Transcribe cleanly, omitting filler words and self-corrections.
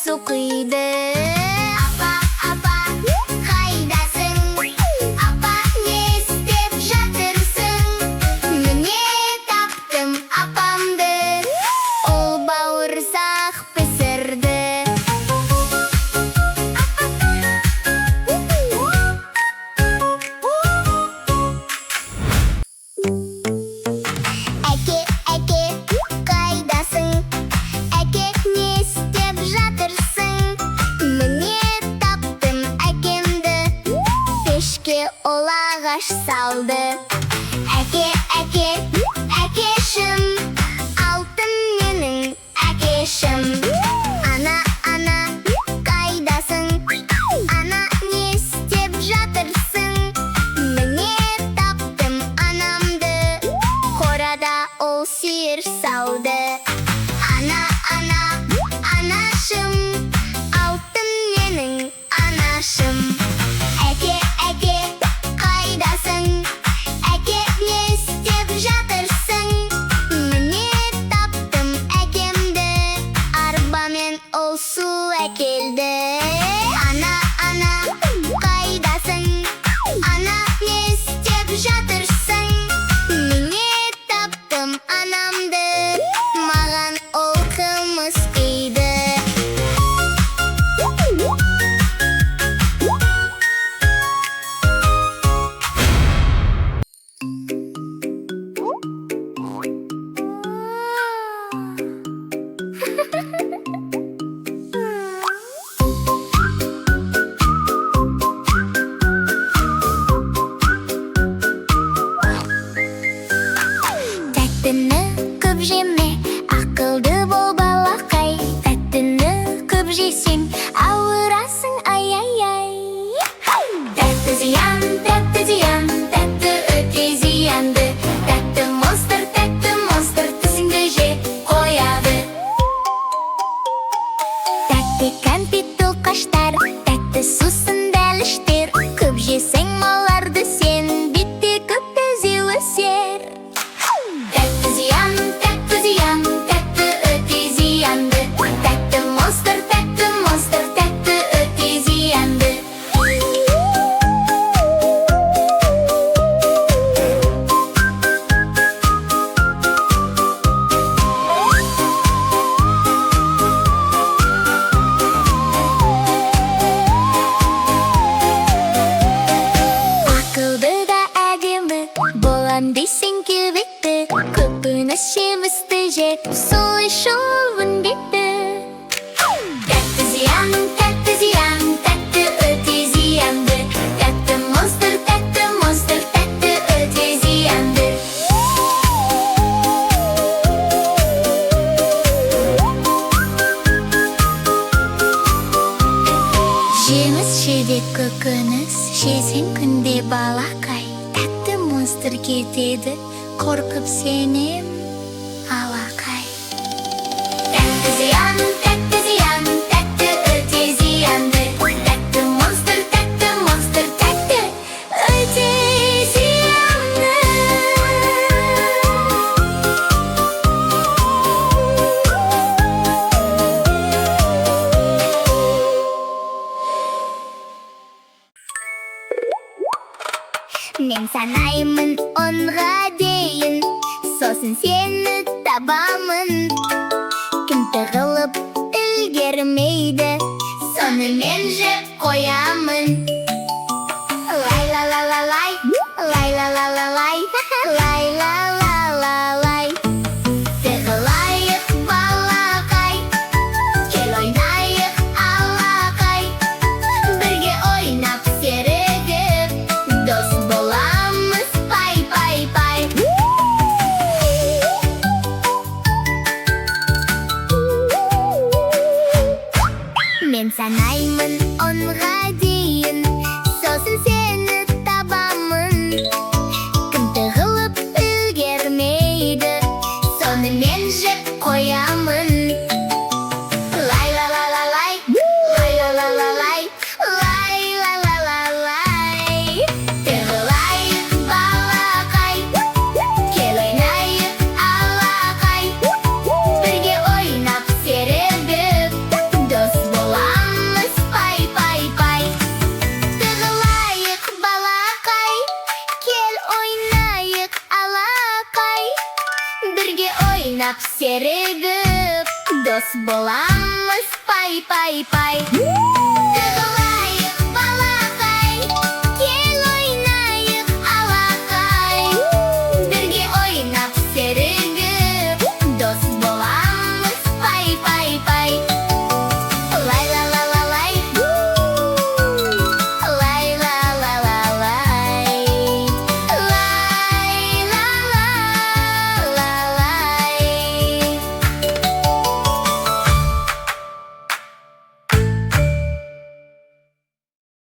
су құйды. Апа, апа, қайдасың? Апа, не істеп жатырсың? Міне, таптым апамды. Ол бауырсақ пісірді. Әке, әке, қайдасың? Әке, не істеп жатырсың? Міне, таптым әкемді. Пешке ол ағаш салды. Әке, әке, әкешім, алтын менің әкешім. Ана, ана, қайдасың? Ана, не істеп жатырсың? Міне, таптым анамды. Қорада ол сиыр сауды. Ана, ана, анашым, алтын менің анашым. Әке, әке, қайдасың? Әке, не істеп жатырсың? Міне, таптым әкемді. Арбамен ол су әкелді. Ана, ана, қайдасың? Ана, не істеп жатырсың? Міне, таптым анамды. Маған ол қымыз құйды. Тәттіні көп жеме, ақылды бол, балақай. Тәттіні көп жесең, ауырасың, ай-ай-ай. Тәтті зиян, тәтті зиян, тәтті өте зиянды. Тәтті монстр, тәтті монстр, тісіңді жеп қояды. Тәтті кәмпит тоқаштар, тәтті сусын бәліштер. Көп жесең оларды сен, бетте көп ізі өсер. Тәтті зиян, тәтті зиян, тәтті өте зиянды. Тәтті монстр, тәтті монстр, тәтті өте зиянды. Ақылды да әдемі болам десең, келбетті, көкөніс жемісті жеп, солай шоу міндетті. Тәтті зиян, тәтті зиян, тәтті өте зиянды. Тәтті монстр, тәтті монстр, тәтті өте зиянды. Жеміс жидек, көкөніс жесең күнде, балақай, тәтті монстр кетеді қорқып сенен, алақай. Тәтті зиян, тәтті зиян, тәтті өте зиянды. Тәтті монстр, тәтті монстр, тәтті өте зиянды. Мен санаймын 10-ға дейін, сосын сені табамын. Кім тығылып үлгермейді, соны мен жеп қоямын. Лай ла ла ла лай, лай ла ла ла лай, лай ла ла ла лай. Тығылайық, балақай, кел ойнайық, алақай. Бірге ойнап серігіп, дос боламыз, пай, пай, пай. Мен санаймын 10-ға дейін, сосын сені табамын. Кім тығылып үлгермейді, соны мен жеп қоямын. Лай ла ла ла лай, лай ла ла ла лай, лай ла ла ла лай. Тығылайық, балақай, кел ойнайық, алақай. Бірге ойнап серігіп, дос. Дос боламыз, пай, пай, пай.